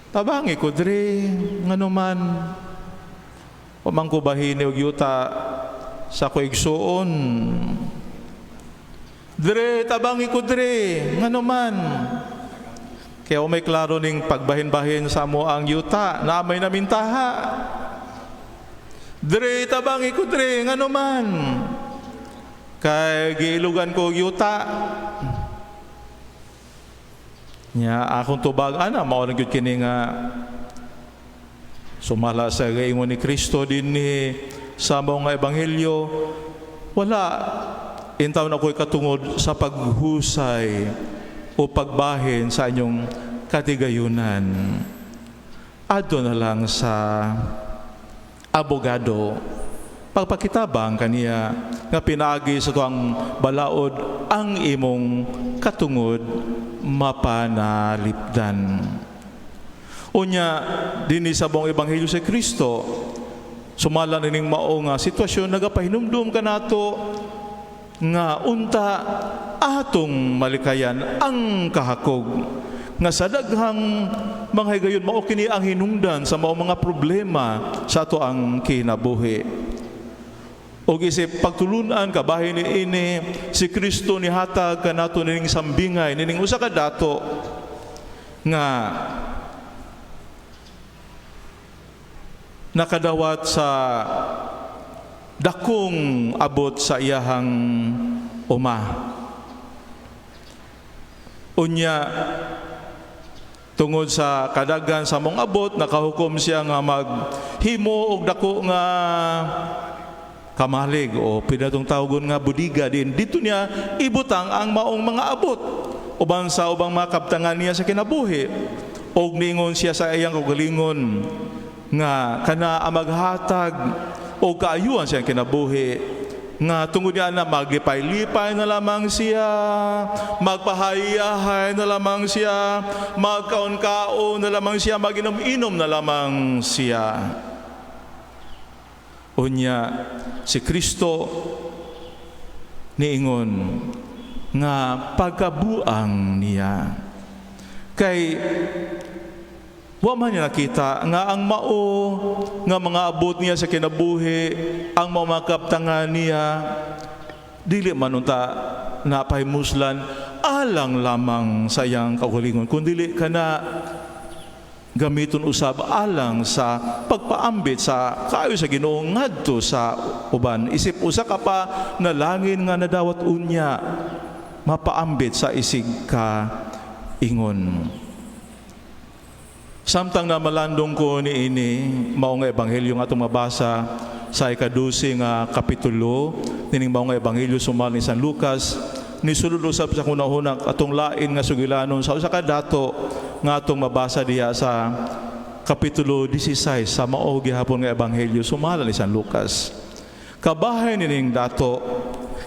Tabangi ko dre, ngano man wa man ko bahini og yuta sa ko igsuon. Dre, tabangi ko dre, ngano man kaya may klaro ning pagbahin-bahin sa amo ang yuta na may namintaha. Dre, tabangi ko dre, ngano man kay giilugan ko og yuta. Nya akong tubag ana, mao na gyud kini nga sumala sa gaingon ni Kristo dinhi sa mga ebanghelyo, wala intawn ako'y katungod sa paghusay o pagbahin sa inyong katigayunan. Adto na lang sa abogado, pagpakitabang kaniya nga pinaagi sa tuang balaod ang imong katungod mapanalipdan. Unya dinhi sa buong ebanghelyo sa Kristo, sumala nining mao nga sitwasyon, nagapahinumdum kanato nga unta atong malikayan ang kahakog nga sa daghang mga higayon mao kini ang hinungdan sa mao mga problema sa ato ang kinabuhi. Og isip pagtulunan kabahin ni ini, si Kristo nihatag kanato nining sambingay nining usa ka dato nga nakadawat sa dakong abot sa iyahang uma. Unya tungod sa kadagan sa mong abot, nakahukom siya nga maghimo og dako nga kamalig o pinatong tawagon nga budiga din. Dito niya ibutang ang maong mga abot uban sa ubang makabtangan niya sa kinabuhi. Og ningon siya sa iyang kaugalingon nga kana ang maghatag o kaayuhan sa iyang kinabuhi, nga tungod niya na maglipay-lipay na lamang siya, magpahayahay na lamang siya, magkaon-kaon na lamang siya, maginom-inom na lamang siya. Unya, si Kristo niingon nga pagkabuang niya. Kay wa man niya nakita nga ang mao nga mga abot niya sa kinabuhi, ang mao makaptangan niya, dili man unta napahimuslan alang lamang sa iyang kaugalingon, kundi kana gamiton usab alang sa pagpaambit sa kaayo sa Ginoo ngadto sa uban, isip usa ka pa na langin nga nadawat unya mapaambit sa isig ka ingon. Samtang namalandong ko ni ini mao nga ebanghelyo nga atong mabasa sa ikadusi nga kapitulo nining mao nga ebanghelyo sumala ni San Lucas, ni sulod usab sa hunahuna atong lain nga sugilanon sa usa ka dato nga atong mabasa diha sa kapitulo 16 sa mao gihapon nga ebanghelyo sumala ni San Lucas. Kabahin nining dato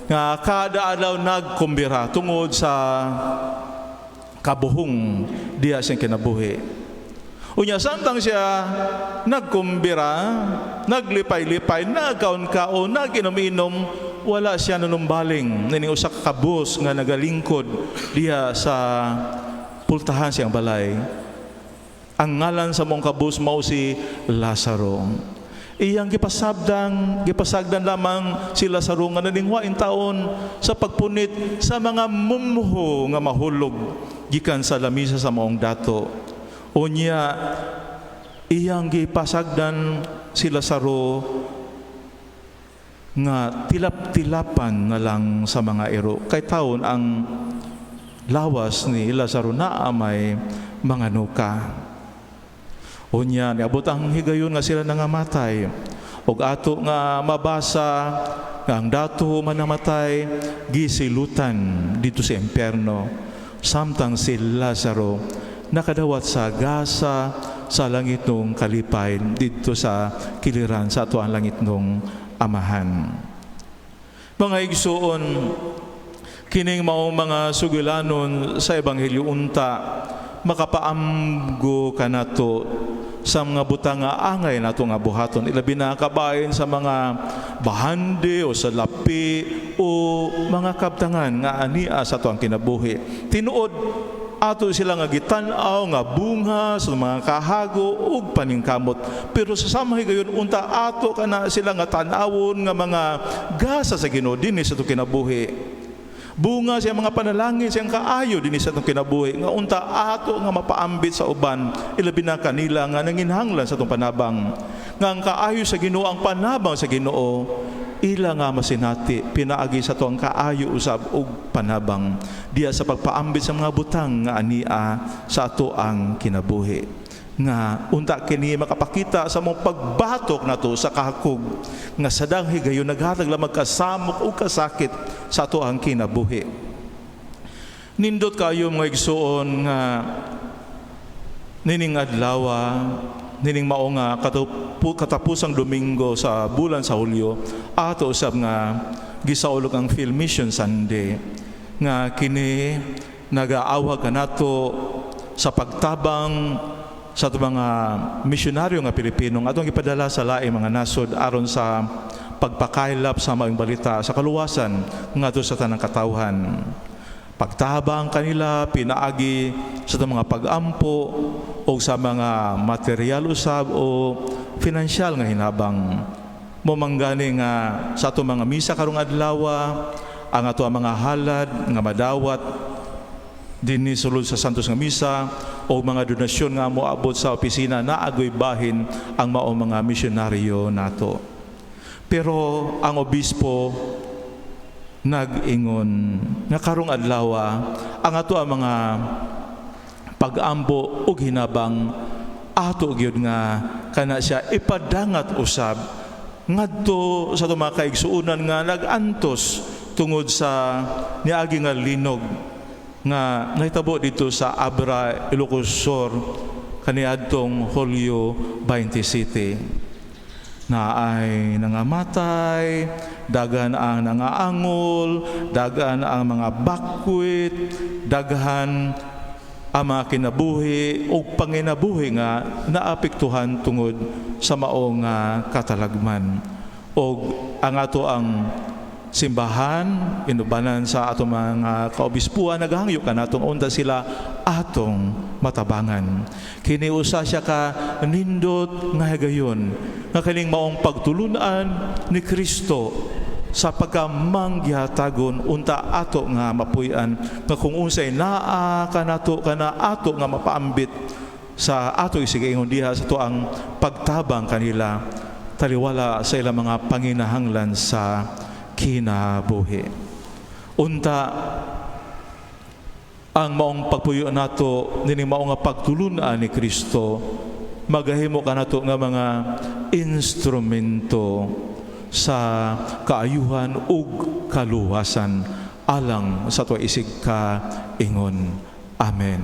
nga kada adlaw nagkumbira tungod sa kabuhong diha siyang kinabuhi. Unya samtang siya nagkumbira, naglipay-lipay, nagkaon-kaon, naginom-inom, wala siya nanumbaling nining usa ka kabus nga nagalingkod diha sa pultahan siyang balay. Ang ngalan sa mong kabus mao si Lazaro. Iyang gipasagdan lamang si Lazaro nga naningwain taon sa pagpunit sa mga mumho nga mahulog gikan sa lamisa sa maong dato. Unya iyang gipasagdan si Lazaro nga tilap-tilapan na lang sa mga iro. Kay taon ang lawas ni Lazaro na may mga nuka. Unya niabot ang higayon nga sila nangamatay. Og ato nga mabasa nga ang dato manamatay, gisilutan dito sa impyerno, samtang si Lazaro nakadawat sa gasa sa langitnong kalipay dito sa kiliran sa ato ang langitnong Amahan. Mga igsuon, kining mao mga sugilanon sa ebanghelyo unta makapaamgo kanato sa mga butang nga angay nato nga buhaton, ilabi na kabahin sa mga bahandi o sa lapi o mga kabtangan nga ania sa ato ang kinabuhi. Tinuod Ato sila nga gitan-aw nga bunga sa mga kahago ug paningkamot. Pero sa samang higayon, unta ato kana sila nga tan-awon nga mga gasa sa Ginoo dinhi sa atong kinabuhi. Bunga sa mga panalangin, siyang kaayo dinhi sa atong kinabuhi nga unta ato nga mapaambit sa uban, ilabi na kanila nga nanginhanglan sa atong panabang. Nga ang kaayo sa Ginoo, ang panabang sa Ginoo, ila nga masinati pinaagi sa atong kaayo usab og panabang diya sa pagpaambit sa mga butang nga ania sa ato ang kinabuhi, nga unta kini makapakita sa mong pagbatok nato sa kahakog nga sadang higayon naghatag lamang kasamok o kasakit sa ato ang kinabuhi. Nindot kayo, mga igsuon, nga nining adlaw, nining mao nga katapusang Domingo sa bulan sa Hulyo, ato usab nga gisaulog ang Field Mission Sunday, nga kini nagaawhag kanato sa pagtabang sa atong mga misyonaryo nga Pilipino nga atong ipadala sa laing mga nasod aron sa pagpakaylap sa maayong balita sa kaluwasan ngadto sa tanang katawhan. Pagtabang kanila pinaagi sa atong mga pag-ampo o sa mga material usab o finansyal nga hinabang. Mao man gani nga sa atong mga misa karong adlaw, ang ato ang mga halad nga madawat dinhi sulod sa Santos nga Misa o mga donasyon nga moabot sa opisina, naagoy bahin ang mao mga misyonaryo nato. Pero ang obispo nag-ingon nga karong adlaw, ang ato ang mga pag-ampo ug hinabang ato gyud nga kana siya ipadangat usab ngadto sa atong mga kaigsuonan nga nag-antos tungod sa niagi nga linog nga nahitabo dito sa Abra, Ilocos Sur kaniadtong Hulyo 27 na ay nangamatay, daghan ang nangaangol, daghan ang mga bakwit, daghan ang mga kinabuhi o panginabuhi nga naapektuhan tungod sa mao nga katalagman. O ang ato ang simbahan, inubanan sa atong mga kaobispuan, naghangyo kanatong unta sila atong matabangan. Kini usa siya ka nindot nga higayon nga kining maong pagtulunan ni Kristo sa pagkamanggihatagon, unta ato nga mapuy-an nga kung unsay naa kanato kana ato nga mapaambit sa ato isigaingon diha sa ato ang pagtabang kanila taliwala sa ilang mga panginahanglan sa kinabuhi. Unta ang maong pagpuyo nato nining mao nga pagtulunan ni Kristo magahimo kanato nga mga instrumento sa kaayuhan ug kaluwasan alang sa ato isig ka ingon. Amen.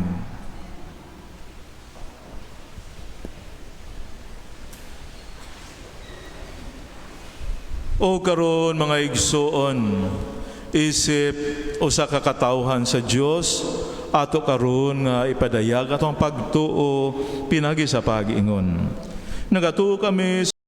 O karon, mga igsoon, isip usa ka katawhan sa Dios, ato karon nga ipadayag atong pagtuo pinagi sa pag-ingon. Nagatuo kami